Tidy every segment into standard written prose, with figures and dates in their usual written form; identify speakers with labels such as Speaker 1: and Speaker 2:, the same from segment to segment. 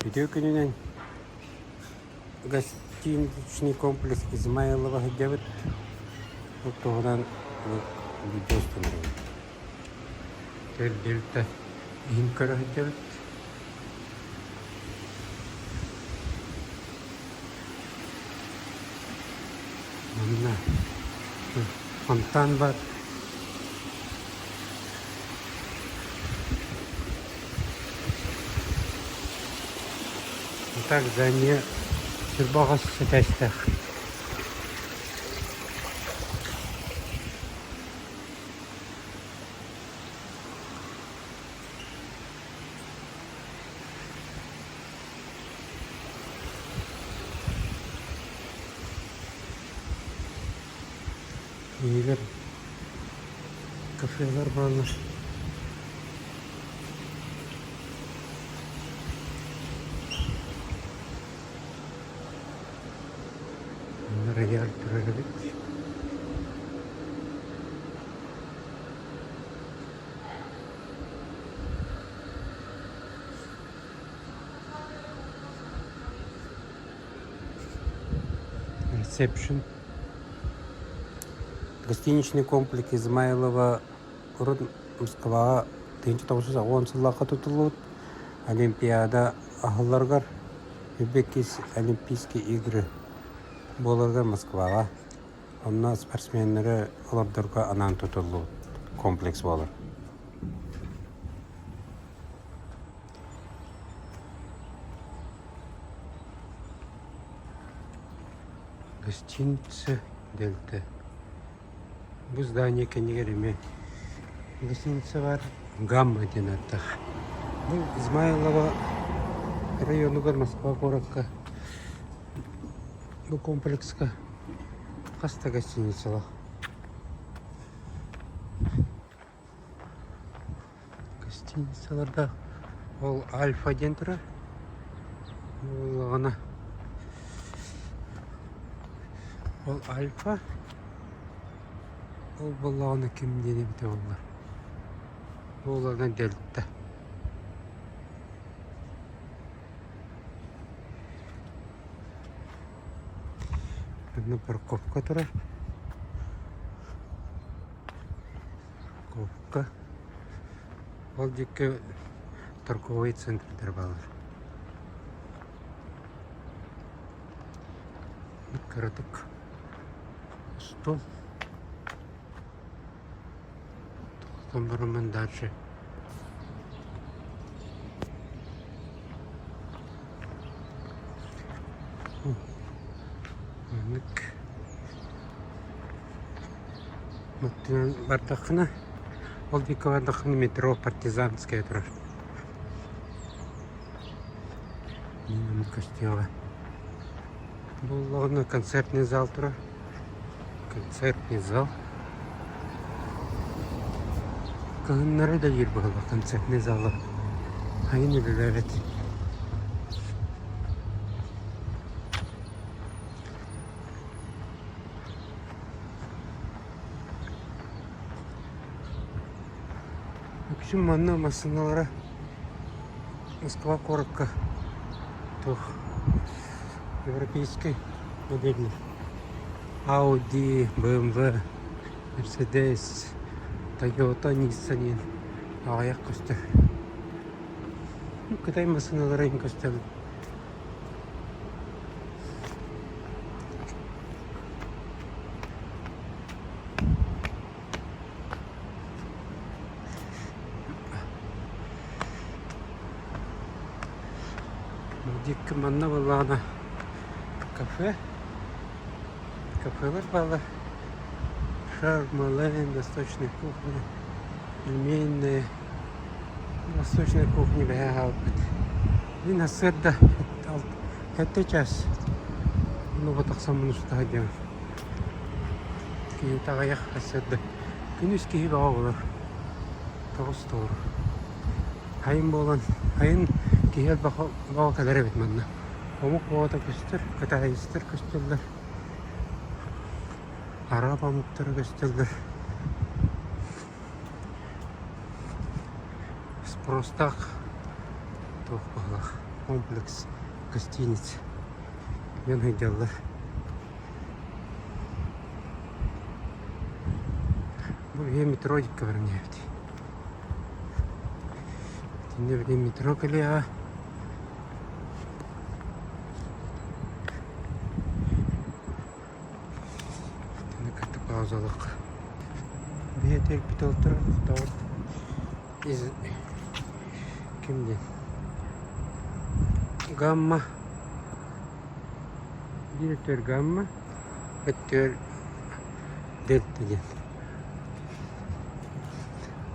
Speaker 1: Үтүө күнүнэн гостиничный комплекс Измайлова сылдьабыт. Ол туһунан видео устан эрэбит. Дельта иһин көрө сылдьабыт. Манна фонтан бар. Так здание сүрбаҕас этээстээх. Иһигэр кафелар бааллар. Манна рояль турар эбит. Ресепшн. Гостиничный комплекс Измайлова урут Москваҕа 1910 сыллаахха тутуллубут Олимпиада аһылларыгар Иккис Олимпийские игры буоларыгар Москваҕа онно спортсменнары олордорго анаан тутуллубут комплекс буолар. Гостиница Дельта. Бу здание кэннигэр эмиэ гостиница бар. Гамма диэн ааттаах. Бу Измайлово районугар Москва куоракка бу комплекска хас да гостиницалаах. Гостиницаларда ол Альфа диэн турар. Буоллаҕына ол Альфа ол буоллаҕына ким диэн эбитэ буолла. Буоллаҕына Дельта. Манна парковка турар. Парковка. Ол диэки торговый центрдар бааллар. Кыратык устун. Тохтон бараммын дальше. Маннык Бардаххына, ол диэки бардаххына метро Партизанская турар. Көстүөҕэ. Буоллаҕына концертный зал турар. Концертный зал. Кыһыннары да диир быһыылаах концертный залы. Хайын үлэлээбэт. Үксүн манна массыыналара Москва куоракка туох европейскай модельнай Audi, BMW, Mercedes, Toyota, Nissan диэн аҕыйах көстөр. Кытай массыыналара иһин көстөбүн. Дикки манна буоллаҕына кафе, кафелар бааллар. Шаурма-лэнд, восточная кухня, пельменная. Восточная кухня бэһэ хаалбыт. Мин сарсыарда Сэттэ чаас онуоха тахсаммын уста сылдьабын. Киһитэ аҕыйах сарсыарда. Күнүс киһи бөҕө буолар. Тоҕус толору. Сайын буолан, сайын киһи элбэх бөҕө кэлэр эбит манна. Омук бөҕөтө көстөр, кытаайыстар көстөллөр. Араб омуктара көстөллөр. Спростаах туох быһыылаах. Комплекс гостиниц дьон сылдьаллар. Бу биһиги метро диэки баран иһэбит. Итиннэ билигин метро кэлиэҕэ. Итини кытта паузалыахха. Биһи этэрбит ол турар тохтообут из ким диэн Гамма биир өттүгэр Гамма өттүгэр Дельта диэн.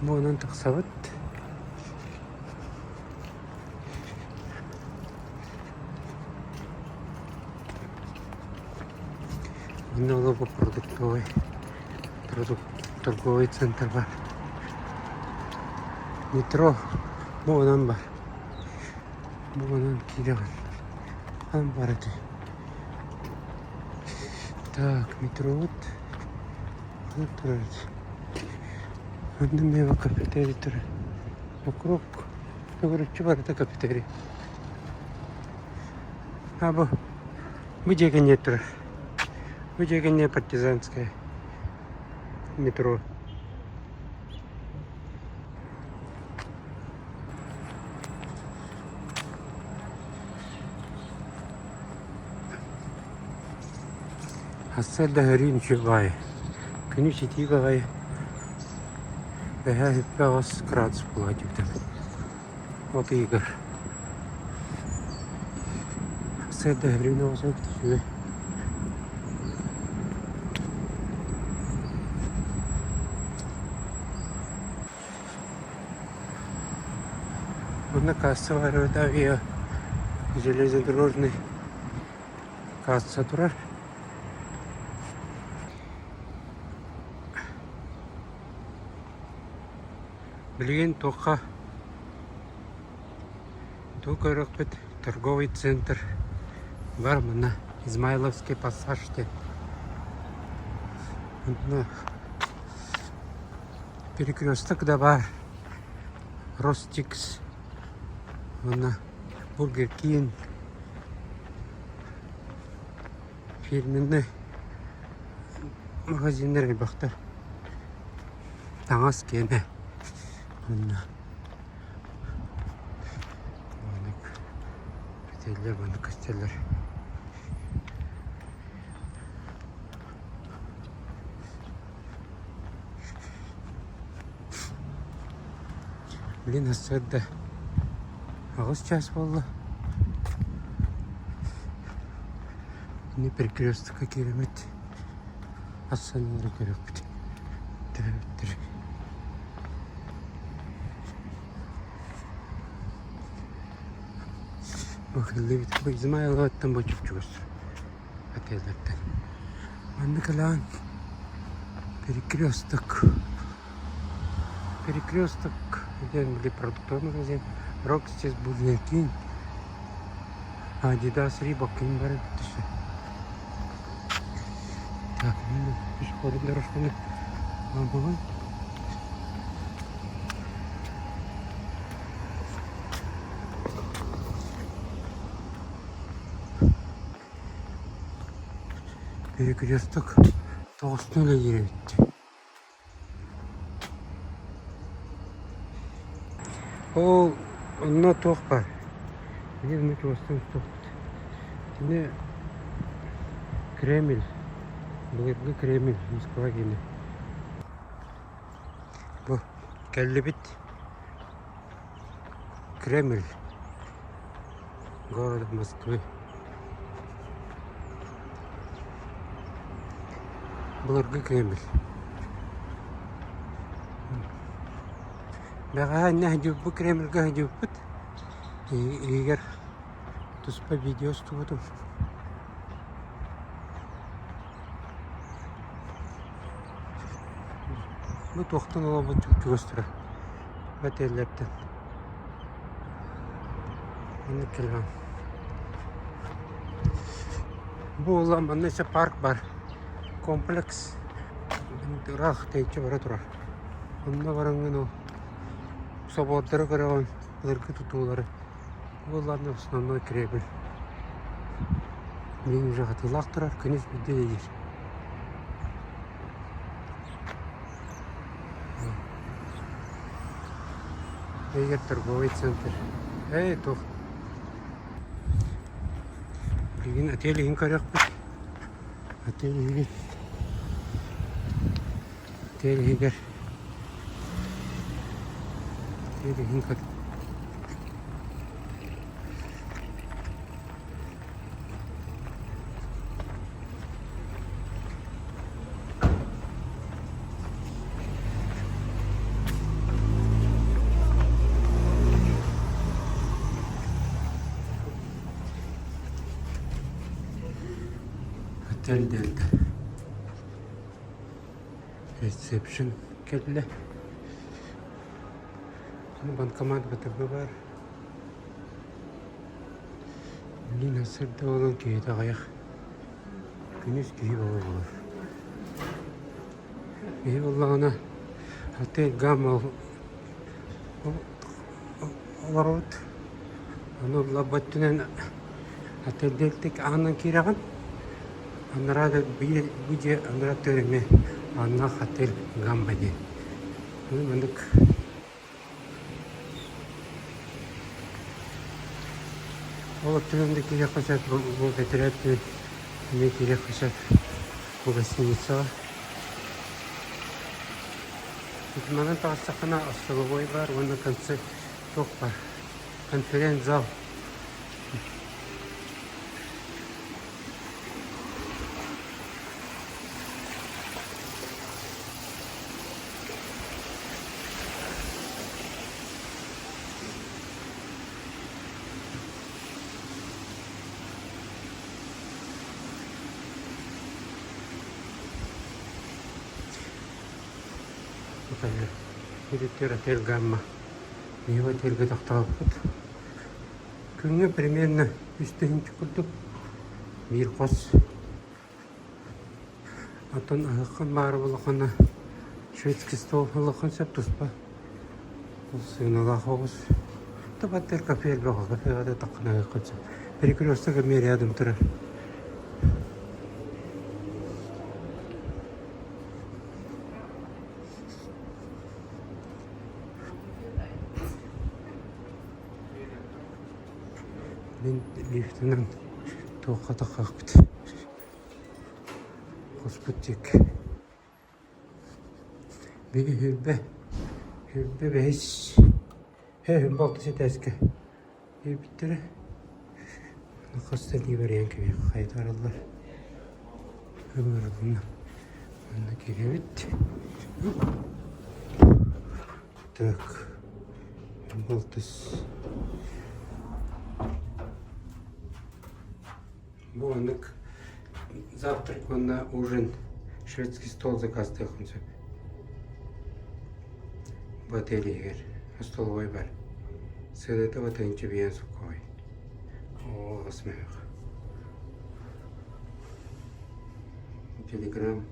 Speaker 1: Бу онон тахсабыт. Онно олорбут продуктовай торговый центр бар. Метро бу онон бар. Бу онон киирэҕин. Ан бар этэ. Так, метробут онон турар этэ. Онно миэхэ кафетерий турар. Вокруг төгүрүччү барыта кафетерий. А бу бу дьиэ кэннигэр турар. Бу дьиэ кэннигэр Партизанская метро. Сарсыарда өрүү үчүгэй баҕайы, күнүс итии баҕайы, бэһээ 28 градус буолуо диэбитим от ыйыгар. Сарсыарда өрүү үчүгэй. Онно касса баар эбит авиа железнодорожный касса турар. Билигин туохха тугу көрүөхпүт торговый центр бар манна Измайловский пассаж диэн. Онно перекресток да баар Ростикс уонна Бургер Кинг фирменный магазиннар элбэхтэр. Таҥас киэнэ уонна маннык отеллэр маннык көстөллөр. Блин, сарсыарда 8 чаас буолла. Ини перекрестокка киирэммит ассаналары көрүөхпүт. Төрөппүттэр. Бу кэллибит. Бу Измайловаттан бу чуп-чугас отеллэртэн. Манна кэлэҕин перекресток перекресток диэн били продуктовый магазин Рокстис Бургер Кинг Адидас Рибок ким бар эбит түсө. Так, пешеходный дорожканы бугун Перекресток тоҕустун үлэлиир эбит. Ол онно туох баар? Биир эмэ чугастан туохпут. Итини Кремль, былыргы Кремль, Москва киинэ. Бу кэллибит Кремль города Москвы. Былыргы Кремль. Бэҕэһээ иннэ сылдьыбыппыт Кремльгэ сылдьыбыппыт. Иһигэр туспа видео устубутум. Бу туохтан олорбут чугас турар отеллэртэн. Маннык кэлэҕин. Бу ула манна өссө парк бар. Комплекс ыраах тэйиччи бара турар. Онно бараҥҥын ол собуоттары көрөҕүн, былыргы тутуулары. Буоллаҕына основной Кремль. Билигин уже хатыылаах турар, күнүс биирдэ үлэлиир. Эгер торговый центр. Эй, туох. Билигин отель иһин көрүөхпүт. Отель иһигэр отель иһигэр отель иһин Отель Дельта. Ресепшн кэллэ. Банкомат ВТБ баар. Блин, сырда буолан киһитэ аҕыйах. Күнүс киһи бөҕө буолар. Киһи буоллаҕына отель Гамма олоробут. Ону ылларбыт өттүнэн отель Дельтик аанынан киирэҕин. Анараа да биир бу дьиэ анараа өттүгэр эмиэ ааннаах отель Гамма диэн. Маннык Ол өттүнэн да киириэххэ сөп, бу бэтэрээ өттүнэн эмиэ киириэххэ сөп бу гостиницаҕа. Манан таҕыстаххына остолобуой баар уонна концерт туох баар конференц-зал. Ититтэр отель Гамма. Биһиги отельга тохтообуппут. Күҥҥэ примерно үс тыһыынча курдук биир хос. Оттон аһыаххын баара буоллаххына шведский стол ылыаххын сөп туспа. Ол сыаналаах оҕус. Табаттар кафе элбэх кафеҕа да таххына аһыаххын сөп. Перекресток эмиэ рядом турар. Мин лифтинэн туохха таххахпыт хоспут диэки Биһи хүрбэ хүрбэ бэһис ээ хүрбэ алтыс этээскэ киирбиттэрэ хас да дии барыйан кэбиһиэх хайа бараллар ыҥырылынна манна киирэбит Так, алтыс. Бу оннук завтрак уонна ужин шведский стол заказтыаххын сөп. Бу отель иһигэр остолобуой бар. Сыаната батыһынча биээн соккоҕой. Оо, смех. Телеграм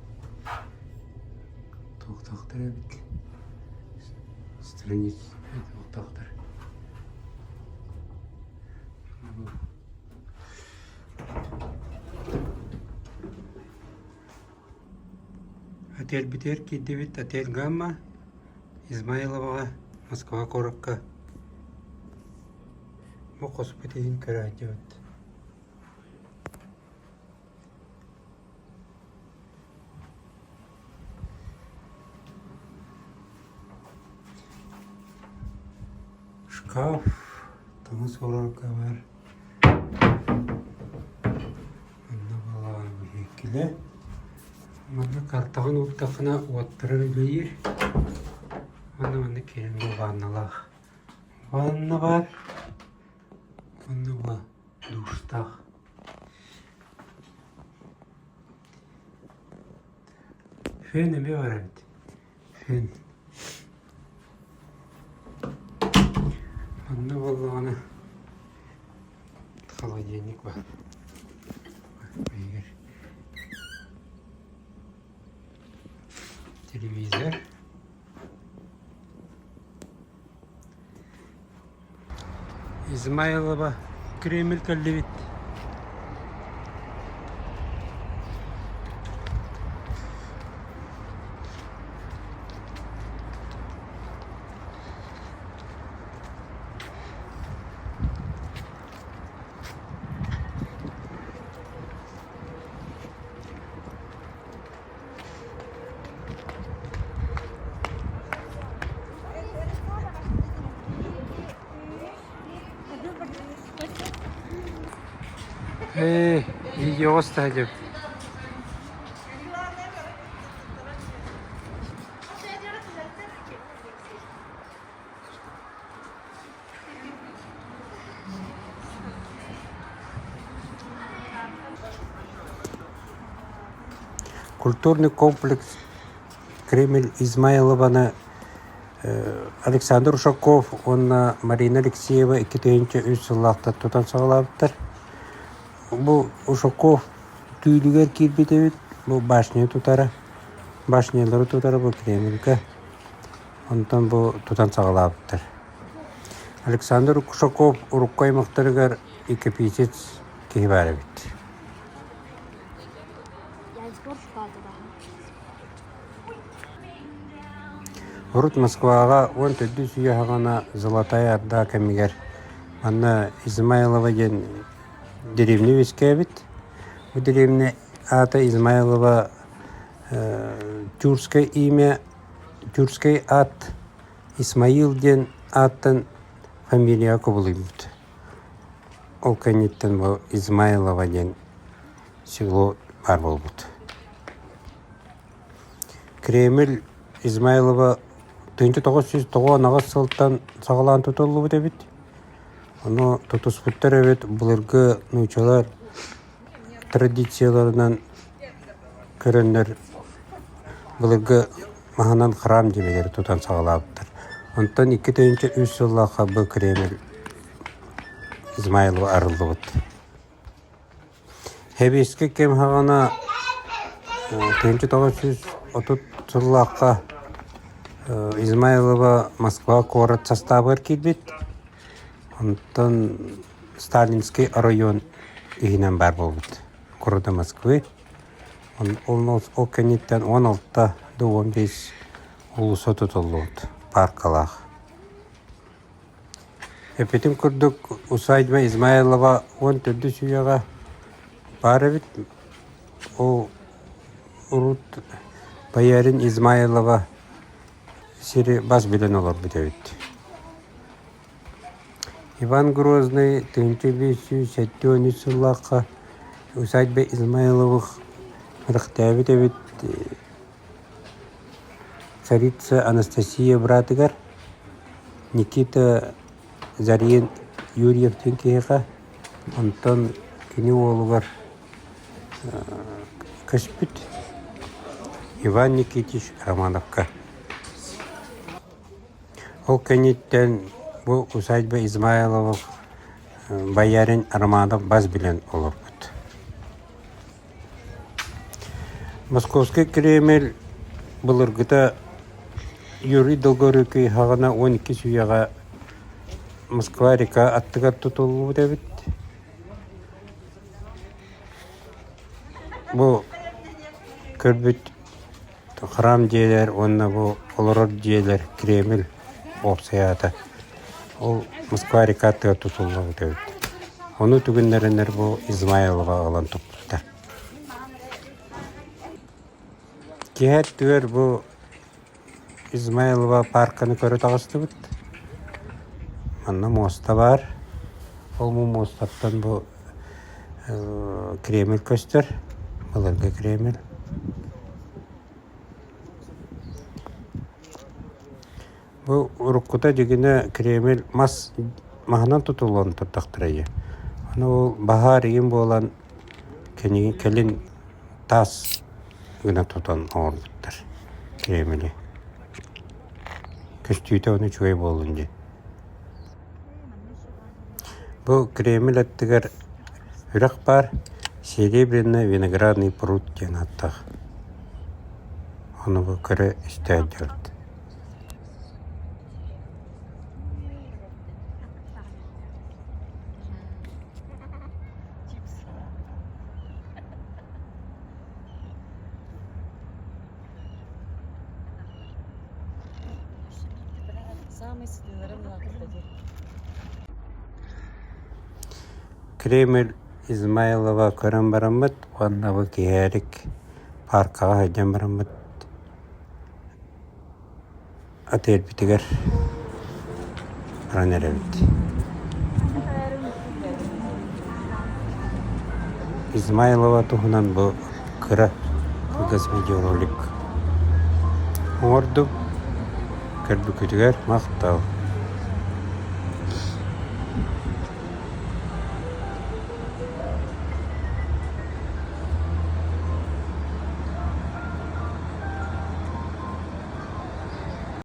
Speaker 1: туохтаахтар эбит. Страниц туохтаахтар. Отельбитигэр киирдибит отель Гамма Измайловаҕа Москва куоракка бу хоспут иһин көрө сылдьабыт. Шкаф, таҥас уурарга баар. Манна балаҕан биһиэккилэ. Манна картаҕын уурдаххына уоттара үлэлиир. Уонна манна киирэн бу ванналаах. Ванна баар. Уонна бу душтаах. Фен эмиэ бар эбит. Фен. Манна буоллаҕына холодильник баар. Телевизор. Измайлова Кремль кэллибит. Ээ, видеоҕа устаһа Культурный комплекс Кремль Измайлованы Александр Ушаков уонна Марина Алексеева 2003 сыллаахтар тутан саҕалаабыттар. Бу Ушаков түүлүгэр киирбит эбит, бу башня тутара, башнялары тутара бу Кремльгэ. Онтон бу тутан саҕалаабыттар. Александр Ушаков урукку аймахтарыгар икописец киһи баар эбит. Урут Москваҕа 14 үйэ саҕана Золотая Орда кэмигэр манна Измайлово диэн дэриэбинэ үөскээбит. Бу дэриэбинэ аата Измайлово тюркское имя, тюркский ат Исмаил диэн ааттан фамилияҕа кубулуйбут. Ол кэнниттэн бу Измайлово диэн село баар буолбут. Кремль Измайлова 1998 сылтан саҕалаан тутуллубут эбит. Ону тутуспуттар эбит былыргы нууччалар традицияларынан көрөннөр былыргы маһынан храм дьиэлэри тутан саҕалаабыттар. Онтон 2003 сыллаахха бу Кремль Измайлова арыллыбыт. Сэбиэскэй кэм саҕана 1930 сыллаахха Измайлова Москва куорат састаабыгар киирбит. Онтон Сталинский оройуон иһинэн баар буолбут. Города Москвы. Ол кэнниттэн 16 да 15 уулусса тутуллубут пааркалаах. Эппитим курдук, усадьба Измайлова 14 үйэҕэ баар эбит. Ол урут боярин Измайлова сири бас билэн олорбут эбит. Иван Грозный 1573 сыллаахха усадьба Измайловых сүрэхтээбит эбит Царица Анастасия быраатыгар Никита Зарин Юрьев диэн киһиэхэ, онтон кини уолугар көспүт Иван Никитич Романовка. Ол кэнниттэн бу усадьба Измайловых боярин Романов бас билэн олорбут. Московскай Кремль былыргыта Юрий Долгорукий саҕана 12 үйэҕэ Москва река аттыгар тутуллубут эбит. Бу көрбүт храм дьиэлэр уонна бу олорор дьиэлэр Кремль уопсай аата ол Москва река аттыгар тутуллубут эбит. Ону түгэннэринэр бу Измайлова ылан туппуттар. Киэһэ өттүгэр бу Измайлова паарканы көрө таҕыстыбыт. Манна муоста баар. Ол муостаттан бу Кремль көстөр. Былыргы Кремль. Бу уруккута дьигинэ Кремль мас маһынан тутуллан турдахтара дии. Аны ол баһаар игин буолан кэлин таас гына тутан оҥорбуттар Кремли. Көстүүтэ ону үчүгэй буоллун диэн. Бу Кремль аттыгар үрэх баар Серебряно-Виноградный пруд диэн ааттаах. Ону бу көрө истэ сылдьабыт. Кремль Измайлова көрөн бараммыт уонна бу киэһэлик пааркаҕа сылдьан бараммыт отельбитигэр баран эрэбит. Измайлова туһунан бу кыра кылгас видеоролик оҥордум. Көрбүккүтүгэр махтал.